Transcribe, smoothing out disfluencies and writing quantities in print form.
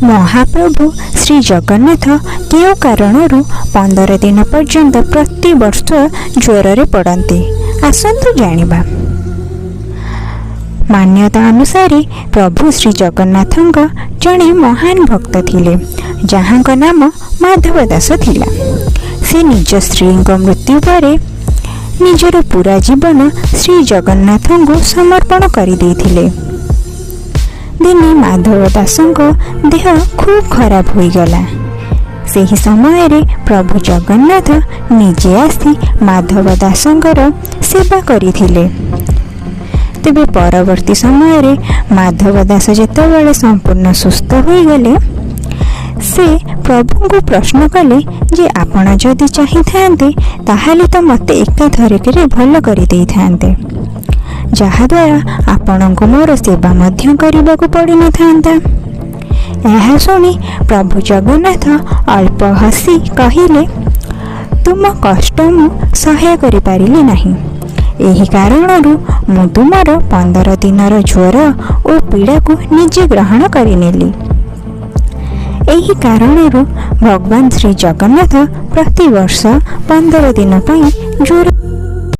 ମହାପ୍ରଭୁ ଶ୍ରୀ ଜଗନ୍ନାଥ କେଉଁ କାରଣରୁ 15 ଦିନ ପର୍ଯ୍ୟନ୍ତ ପ୍ରତିବର୍ଷ ଜ୍ୱରରେ ପଡ଼ନ୍ତି, ଆସନ୍ତୁ ଜାଣିବା। ମାନ୍ୟତା ଅନୁସାରେ ପ୍ରଭୁ ଶ୍ରୀ ଜଗନ୍ନାଥଙ୍କ ଜଣେ ମହାନ ଭକ୍ତ ଥିଲେ, ଯାହାଙ୍କ ନାମ ମାଧବ ଦାସ ଥିଲା। ସେ ନିଜ ସ୍ତ୍ରୀଙ୍କ ମୃତ୍ୟୁ ପରେ ନିଜର ପୁରା ଜୀବନ ଶ୍ରୀ ଜଗନ୍ନାଥଙ୍କୁ ସମର୍ପଣ କରିଦେଇଥିଲେ। ଦିନେ ମାଧବ ଦାସଙ୍କ ଦେହ ଖୁବ୍ ଖରାପ ହୋଇଗଲା। ସେହି ସମୟରେ ପ୍ରଭୁ ଜଗନ୍ନାଥ ନିଜେ ଆସି ମାଧବ ଦାସଙ୍କର ସେବା କରିଥିଲେ। ତେବେ ପରବର୍ତ୍ତୀ ସମୟରେ ମାଧବ ଦାସ ଯେତେବେଳେ ସମ୍ପୂର୍ଣ୍ଣ ସୁସ୍ଥ ହୋଇଗଲେ, ସେ ପ୍ରଭୁଙ୍କୁ ପ୍ରଶ୍ନ କଲେ ଯେ ଆପଣ ଯଦି ଚାହିଁଥାନ୍ତେ, ତାହେଲେ ତ ମୋତେ ଏକାଥରକରେ ଭଲ କରିଦେଇଥାନ୍ତେ, ଯାହାଦ୍ୱାରା ଆପଣଙ୍କୁ ମୋର ସେବା ମଧ୍ୟ କରିବାକୁ ପଡ଼ିନଥାନ୍ତା। ଏହା ଶୁଣି ପ୍ରଭୁ ଜଗନ୍ନାଥ ଅଳ୍ପ ହସି କହିଲେ, ତୁମ କଷ୍ଟ ମୁଁ ସହ୍ୟ କରିପାରିଲି ନାହିଁ। ଏହି କାରଣରୁ ମୁଁ ତୁମର 15 ଦିନର ଜ୍ୱର ଓ ପୀଡ଼ାକୁ ନିଜେ ଗ୍ରହଣ କରିନେଲି। ଏହି କାରଣରୁ ଭଗବାନ ଶ୍ରୀ ଜଗନ୍ନାଥ ପ୍ରତିବର୍ଷ 15 ଦିନ ପାଇଁ ଜ୍ୱର